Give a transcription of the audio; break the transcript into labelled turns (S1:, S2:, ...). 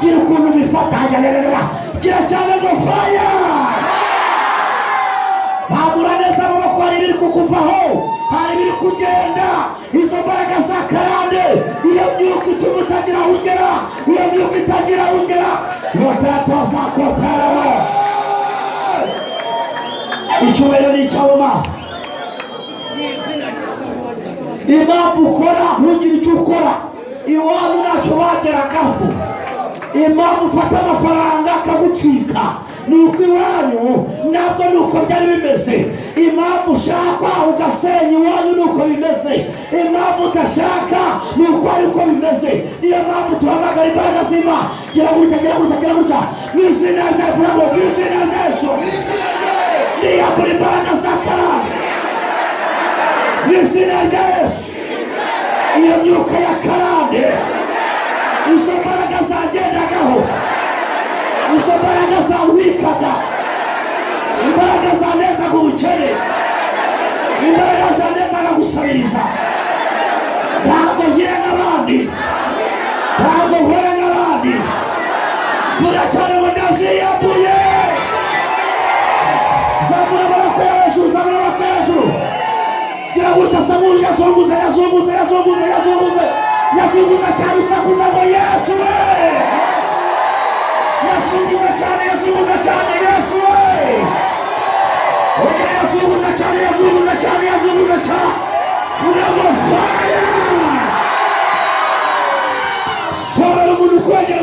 S1: Gira ukuntu bifata, gira cyane ngo fire. Zamura neza amaboko. Hari ibiri kukuvaho, hari ibiri kugenda. Izo mbaraga za karande, iyo myuka ituma utagira aho ugera, iyo myuka itagira aho ugera, rotatozakotarawo. Icyubahiro ni icyaboma. Impamvu ukora ntugire icyo ukora, iwanyu ntacyo bageragaho. Impamvu ufata amafaranga akagucika ni uko iwanyu ntabwo ni uko byari bimeze. Impamvu ushakwa ugasenya, iwanyu ni uko bimeze. Impamvu udashaka ni uko ari uko bimeze. Niyo mpamvu duhamagara imbaraga z'Imana. Gira gutya, gira gutya, gira gutya. Mu izina rya Vuga ngo mu izina rya Yesu, niyambura imbaraga za karande mu izina rya Yesu. Iyo myuka ya karande, izo mbaraga zagendagaho, izo mbaraga zawikaga, imbaraga zanezaga ubukene, imbaraga zanezaga gusabiriza, ntabwo ngira nk'abandi, ntabwo nkora nk'abandi. Vuga cyane ngo ndaziyambuye. Zamura amaboko hejuru, zamura amaboko hejuru. Gira gutya, asa nk'uri yazunguza, yazunguza, yazunguza, yazunguza, yazunguza cyane. Usakuza ngo Yesu we! Yazunguza cyane, yazunguza cyane. Yesu we! Ongera yazunguza cyane, yazunguza cyane, yazunguza cyane. Vuga ngo fire. Hobera umuntu ukwegereye.